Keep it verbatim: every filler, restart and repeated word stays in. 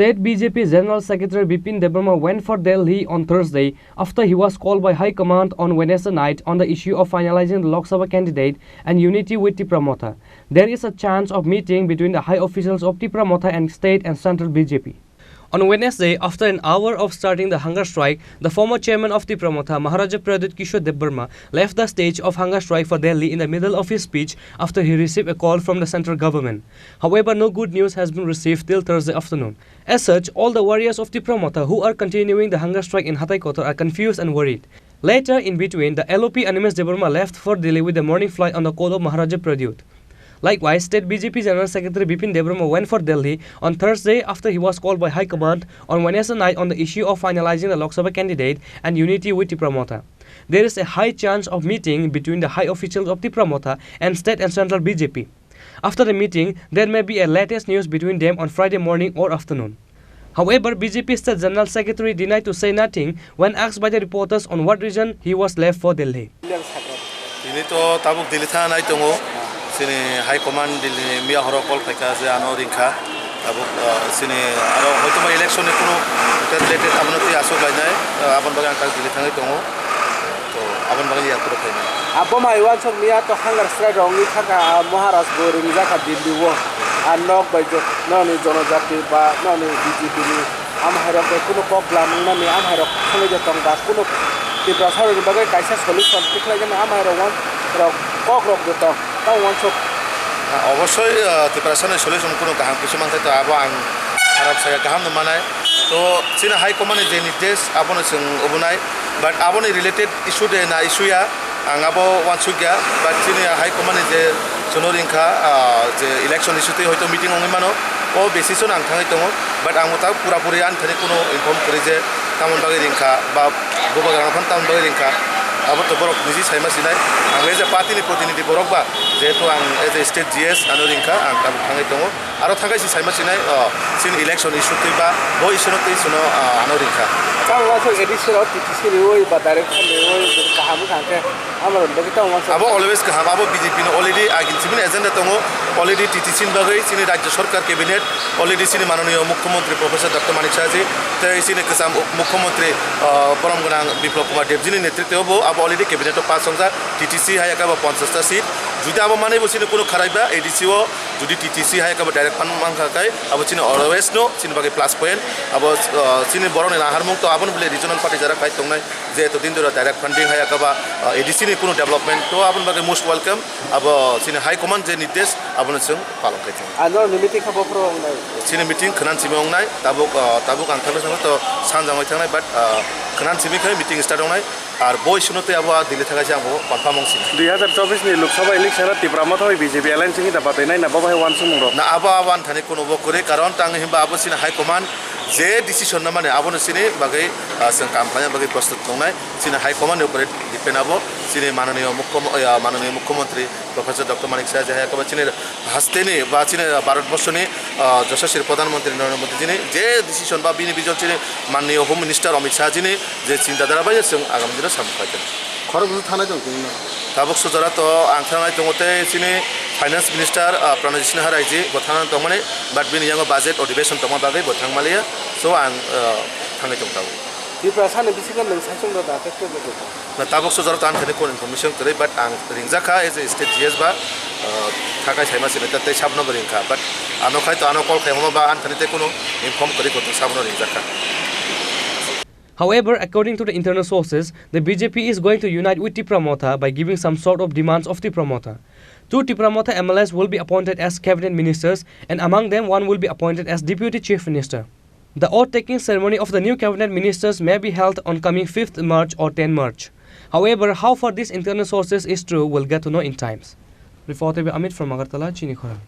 State B J P General Secretary Bipin Debbarma went for Delhi on Thursday after he was called by High Command on Wednesday night on the issue of finalizing the Lok Sabha candidate and unity with Tipra Motha. There is a chance of meeting between the high officials of Tipra Motha and state and central B J P. On Wednesday, after an hour of starting the hunger strike, the former chairman of Tipra Motha, Maharaja Pradyut Kishore Debbarma, left the stage of hunger strike for Delhi in the middle of his speech after he received a call from the central government. However, no good news has been received till Thursday afternoon. As such, all the warriors of Tipra Motha who are continuing the hunger strike in Hatai Kotor are confused and worried. Later, in between, the L O P Animesh Debbarma left for Delhi with the morning flight on the call of Maharaja Pradyut. Likewise, State B J P General Secretary Bipin Debbarma went for Delhi on Thursday after he was called by High Command on Wednesday night on the issue of finalizing the Lok Sabha candidate and unity with Tipra Motha. There is a high chance of meeting between the high officials of Tipra Motha and state and central B J P. After the meeting, there may be a latest news between them on Friday morning or afternoon. However, B J P State General Secretary denied to say nothing when asked by the reporters on what reason he was left for Delhi. Tini to tabuk Delhi thana nai tongo. Sini High Command Delhi miya horo call phaikha je ano ringkha. Tabuk, ah, sini aro hoito ba election ni kunu related abono twi aswk lainai, ah, aboni bagwi ang tak Delhi thangwi tongo. To aboni bagwi yakur khainai. Abo mai wansuk miya to hunger strike rok wngwi thangkha, ah, Maharaj bo ringjak kha Delhi o. Ah, nok bai jo, nokni jonojati ba nokni B J P ni amhairok bai kunu kok bwlam wngnani amhairok thangwi de tong ba kunu Tiprasa rokni bagwi kaisa solution tikhlai jani amhairok wan rok kok rok de tong. Tamo wansuk. Ah, obosoi, ah, Tiprasa ni solution kunu kaham kisa mankha to abo ang kharap saya, kaham no manai. To chini High Command ni je nirdesh abono chwng obonai, but aboni related issue de na issue ya, ang abo wansuk ya, but chini High Command ni je chwngno ringkha, ah, je election issue twi hoito meeting wngwi mano, o basis o ang thangwi tongo, but ang bo ta pura puri ani thani kunu inform kwrwi je tamoni bagwi ringkha ba bubagrang phano tamoni bagwi ringkha, abo to borok niji saima sinai, ang le je party ni protinidhi borok ba, jehetu ang as a state G S ano ringkha, ang tabuk thangwi tongo. Aro thangkai si saima sinai, o, chini election issue twi ba bo issue no twi chwngno, ah, ano ringkha. Tamo wansuk A D C rok T T C riwi ba direct phone riwi kaham wngkha hwnkhe amo rok bagwi tamo wansuk. Abo always kaham, abo B J P no already agini simi agenda tongo, already T T C ni bagwi chini Rajya Sarkar cabinet already chini mananiya Mukhyamantri Professor Doctor Manik Saha ji tei chini kwcham Mukhyamantri, ah, borom gwnang Biplab Kumar Deb ji ni netritwo bo abo already cabinet o pass wngjak, T T C hai khe bo ponchash ta seat, jodi abo manwi bo chini kunu kharaiba A D C o Jodi T T C hai khe bo direct fund mankha khe, abo chini always no chini bagwi plus point. Abo, uh, chini borokni naharmung to aboni bwlai regional party jara khai tongnai, je eto din dura direct funding hai khe ba, uh, A D C ni kunu development to aboni bagwi most welcome. Abo chini high command je nirdesh abono chwng palon khai tongo. Ano ni meeting kha bophoro wngnai. Chini meeting khwnan simi wngnai, tabuk, uh, tabuk ang thangna thangna to sanjang oi thangnai, but, uh, khwnan simi khe meeting start wngnai. Ar bo issue no tei abo a Delhi thangkha se ang bo confirm wng sini. Dui hazar chobbish ni Lok Sabha election o Tipra Motha bai B J P alliance wngwi da batwi nai na bo bai uansukmung rok? Na abo, abo ani thani kuno bo kwrwi, karon tang hinba abo chini high command je decision na mani abono chini bagwi, ah, chwng kam khlaina bagwi prostut tongnai. Chini high command ni upore depend abo chini mananiya mukhyamo-, ah, mananiya mukhyamantri Professor Doctor Manik Saha je hai khe chini hasteni ba chini Bharat borshoni, ah, Yashaswi Pradhan Mantri Narendra Modi jini je decision ba bini vision chini mananiya Home Minister Amit Shah jini je chinta dhara bai chwng agami dino samung khai tongo. Khorok bwswk thanai tongo chwngno? Tabuk sujara to ang thanai tongo tei chini Finance Minister, ah, Pranajit Sinha Rai ji bo thanai tongmani, but bini yango budget odhibeshon tongma bagwi bo thangmaliya, so ang, ah, thangwi tong tabuk. Tiprasa ni bisingo nwng saichung rw da, tei tei tei tei. Na tabuk sujaro to ani thani kunu information kwrwi, but ang ringjakha as a state G S ba, uh, thakai saima sini ta tei sabno bo ringkha, but ano khai to ano call khai homa ba ani thani tei kunu inform kwrwi koto sabno ringjakha. However, according to the internal sources, the B J P is going to unite with Tipra Motha by giving some sort of demands of Tipra Motha. Two Tipra Motha M L As will be appointed as cabinet ministers, and among them one will be appointed as deputy chief minister. The oath-taking ceremony of the new cabinet ministers may be held on coming fifth March or ten March. However, how far these internal sources is true, we'll get to know in times. Reporter Amit from Agartala, Chini Khorang.